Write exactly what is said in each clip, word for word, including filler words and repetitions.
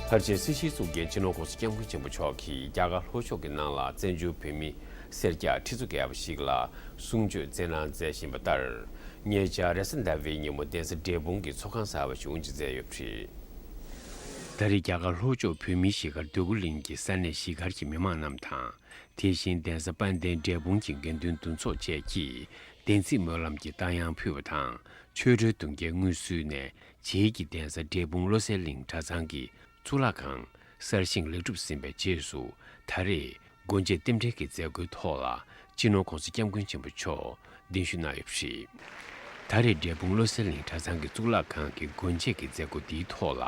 ཕལ་ཆེར་སྲིད་སྤྱི་གཙུག་རྒྱན་སྤྱི་ནོར་༸གོང་ས་༸སྐྱབས་མགོན་ཆེན་པོ་མཆོག་གིས་རྒྱ་གར་ལྷོ་ཕྱོགས་ཀྱི་ནང་ལ་བཙན་བྱོལ་བོད་མི་སེར་སྐྱ་ཁྲི་ཚོ་བརྒལ་བ་ཞིག་ལ་གསུང་ཆོས་སྩལ་གནང་མཛད་བཞིན་པ་ལྟར། ཉེ་ཆར་རེས་གཟའ་ཟླ་བའི་ཉིན་མོ་གདན་ས་འབྲས་སྤུངས་ཀྱི་ཚོགས་ཁང་གསར་པ་ཞིག་དབུ་འབྱེད་མཛད་ཡོད་པ་རེད། ད་རེས་རྒྱ་གར་ལྷོ་ཕྱོགས་བོད་མིའི་གཞིས་སྒར་འདོད་རྒུ་གླིང་གི་ས་གནས་གཞིས་སྒར་གྱི་མི་མང་རྣམས་དང་། དེ་བཞིན་གདན་ས་དཔལ་ལྡན་འབྲས་སྤུངས་ཀྱི་དགེ་འདུན་འདུ་ཚོགས་བཅས་ཀྱིས་བདེན་ཚིག་སྨོན་ལམ་གྱི་བསྟོད་དབྱངས་ཕུལ་བ་དང་། ཆོ་འཕྲུལ་གདུང་རྒྱལ་དངོས་ཟུར་ནས་བྱེས་ཀྱི་གདན་ས་འབྲས་སྤུངས་བློ་གསལ་གླིང་གྲྭ་ཚང་གི་གཙུག་ལག་ཁང་གསར་བཞེངས་ལེགས་གྲུབ་ཟིན་པའི་རྗེས་སུ། ད་རེས་སྒོ་འབྱེད་རྟེན་འབྲེལ་གྱི་མཛད་སྒོའི་ཐོག་ལ་སྤྱི་ནོར་༸གོང་ས་༸སྐྱབས་མགོན་ཆེན་པོ་མཆོག་གདན་ཞུ་གནང་ཡོད་པ་རེད། ད་རེས་འབྲས་སྤུངས་བློ་གསལ་གླིང་གྲྭ་ཚང་གི་གཙུག་ལག་ཁང་གི་སྒོ་འབྱེད་ཀྱི་མཛད་སྒོ་འདིའི་ཐོག་ལ།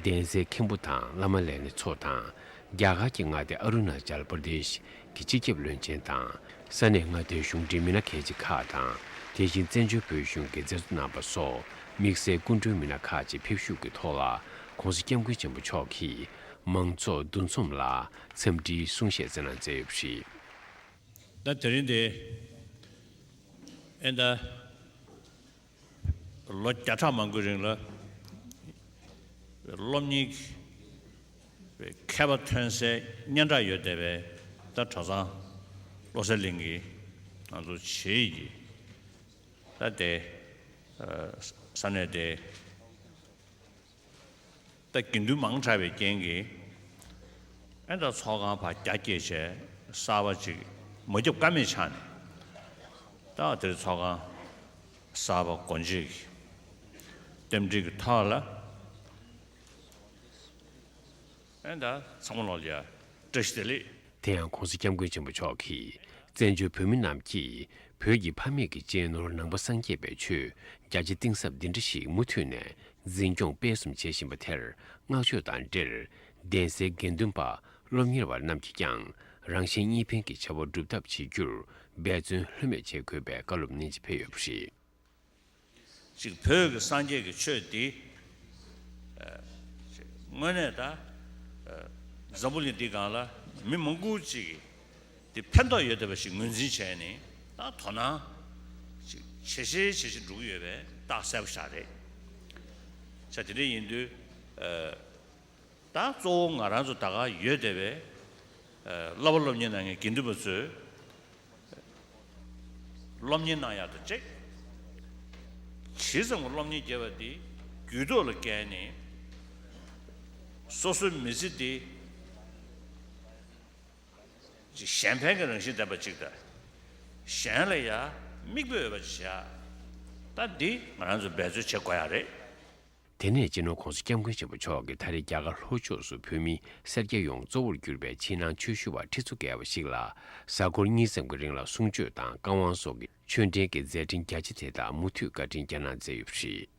གདན་སའི་མཁན་པོ་དང་བླ་མ་ལས་སྣེ་ཚོ་དང་། རྒྱ་གར་གྱི་མངའ་སྡེ་ཨ་རུ་ན་ཅལ་པར་དེཤ་གི་སྤྱི་ཁྱབ་བློན་ཆེན་དང་། ས་གནས་མངའ་སྡེའི་གཞུང་འབྲེལ་མི་སྣ་གལ་ཆེ་ཁག་དང་། དེ་བཞིན་བཙན་བྱོལ་བོད་གཞུང་གི་མཛད་གཙོ་རྣམ་པ་སོགས་དམིགས་བསལ་སྐུ་མགྲོན་མི་སྣ་ཁག་ཅིག་ཕེབས་ཞུགས་ཀྱི་ཐོག་ལ། ༸གོང་ས་༸སྐྱབས་མགོན་ཆེན་པོ་མཆོག་གིས་མང་ཚོགས་འདུ་འཛོམས་ལ་འཚམས་འདྲིའི་གསུང་བཤད་སྩལ་གནང་མཛད་ཡོད་པ་རེད། ད་དེ་རིང་འདི་ཨེ་ད། ལོ་བརྒྱ་ཕྲག་མང་པོའི་རིང་ལ་སློབ་གཉེར་གྱི་མཁས་པ་ཐོན་སའི་སྙན་གྲགས་ཡོད་བསྡད་པའི་ད་གྲྭ་ཚང་བློ་གསལ་གླིང་གི་ང་ཚོ་བྱེས་ཀྱི་ད་དེ་ས་གནས་དེ། ད་དགེ་འདུན་མང་དྲགས་པའི་རྐྱེན་གྱིས་ཨེ་ད་ཚོགས་ཁང་ཕར་རྒྱ་བསྐྱེད་བྱས་གསར་པ་ཅིག་མ་བརྒྱབ་ཀ་མེད་ཆགས་ནས། ད་དེར་ཚོགས་ཁང་གསར་པ་སྒོ་འབྱེད་ཀྱི་རྟེན་འབྲེལ་གྱི་ཐོག་ལ་ཨེ་ད་ཚང་མ་ལོག་ལ་ཡ་བཀྲ་ཤིས་བདེ་ལེགས། དེ་ཡང་༸གོང་ས་༸སྐྱབས་མགོན་ཆེན་པོ་མཆོག་གིས་བཙན་བྱོལ་བོད་མི་རྣམས་ཀྱིས་བོད་ཀྱི་ཕ་མེས་ཀྱི་གཅེས་ནོར་ནང་པ་སངས་རྒྱས་པའི་ཆོས་རྒྱ་ཆེ་གཏིང་ཟབ་འདི་འདྲ་ཞིག་མུ་མཐུད་ནས་འཛིན་སྐྱོང་སྤེལ་གསུམ་བྱེད་བཞིན་པ་དེར་བསྔགས་བརྗོད་དང་འབྲེལ། གདན་སའི་དགེ་འདུན་པ་སློབ་གཉེར་བ་རྣམས་ཀྱིས་ཀྱང་རང་གཞན་གཉིས་ཕན་གྱི་བྱ་བ་སྒྲུབ་ཐབས་བྱེད་རྒྱུར་འབད་བརྩོན་ལྷོད་མེད་བྱེད་དགོས་པའི་བཀའ་སློབ་ནན་གྱིས་ཕེབས་ཡོད་པ་རེད། ཅིག་བོད་ཀྱི་སངས་རྒྱས་ཀྱི་ཆོས་འདི་ཨ་ཅིག་དངོས་གནས་ད་ཨ་འཛམ་བུ་གླིང་འདི་སྒང་ལ་མི་མང་པོ་ཅིག་གི་འདི་ཕན་ཐོགས་ཡོད་བསྡད་པ་ཞིག་ངོས་འཛིན་བྱས་ནས་ད་དོ་སྣང་ཅིག་ཇེ་ཆེ་ཇེ་ཆེ་འགྲོ་གི་ཡོད་པའི་རྟགས་གསལ་པོ་ཞིག་རེད། ཆ་དེ་འདྲ་ཡིན་དུས་ཨ། ད་གཙོ་བོ་ང་རང་ཚོ་ད་ག་ཡོད་བསྡད་པའི་ཨ་བསླབ་པ་སློབ་གཉེར་གནང་མཁན་དགེ་འདུན་པ་ཚོས་སློབ་གཉེར་གནང་ཡག་དང་གཅིག་ཇི་ཙམ་གྱི་སློབ་གཉེར་རྒྱས་པ་དེ་རྒྱུད་ཐོག་ལ་བཀལ་ནས་སོ་སོའི་མི་ཚེ་འདི་གཞན་ཕན་གྱི་རང་བཞིན་ལྡན་པ་གཅིག་དང་། གཞན་ལ་ཡང་མིག་དཔེ་འོས་པ་ཅིག་བྱ། ད་འདི་ང་རང་ཚོ་འབད་རྩོལ་བྱེད་དགོས་ཡག་རེད། དེ་ནས་སྤྱི་ནོར་༸གོང་ས་༸སྐྱབས་མགོན་ཆེན་པོ་མཆོག་གིས་ད་རེས་རྒྱ་གར་ལྷོ་ཕྱོགས་སུ་བོད་མི་སེར་སྐྱ་ཡོངས་གཙོ་བོར་གྱུར་པའི་ཕྱི་ནང་ཆོས་ཞུ་བ་ཁྲི་ཚོ་བརྒལ་བ་ཞིག་ལ་གཟའ་འཁོར་གཉིས་ཙམ་གྱི་རིང་ལ་གསུང་ཆོས་དང་བཀའ་དབང་སོགས་ཀྱི་ཆོས་འབྲེལ་གྱི་མཛད་འཕྲིན་རྒྱ་ཆེ་དེ་དག་མུ་མཐུད་བཀའ་དྲིན་བསྐྱངས་གནང་མཛད་ཡོད་པ་རེད།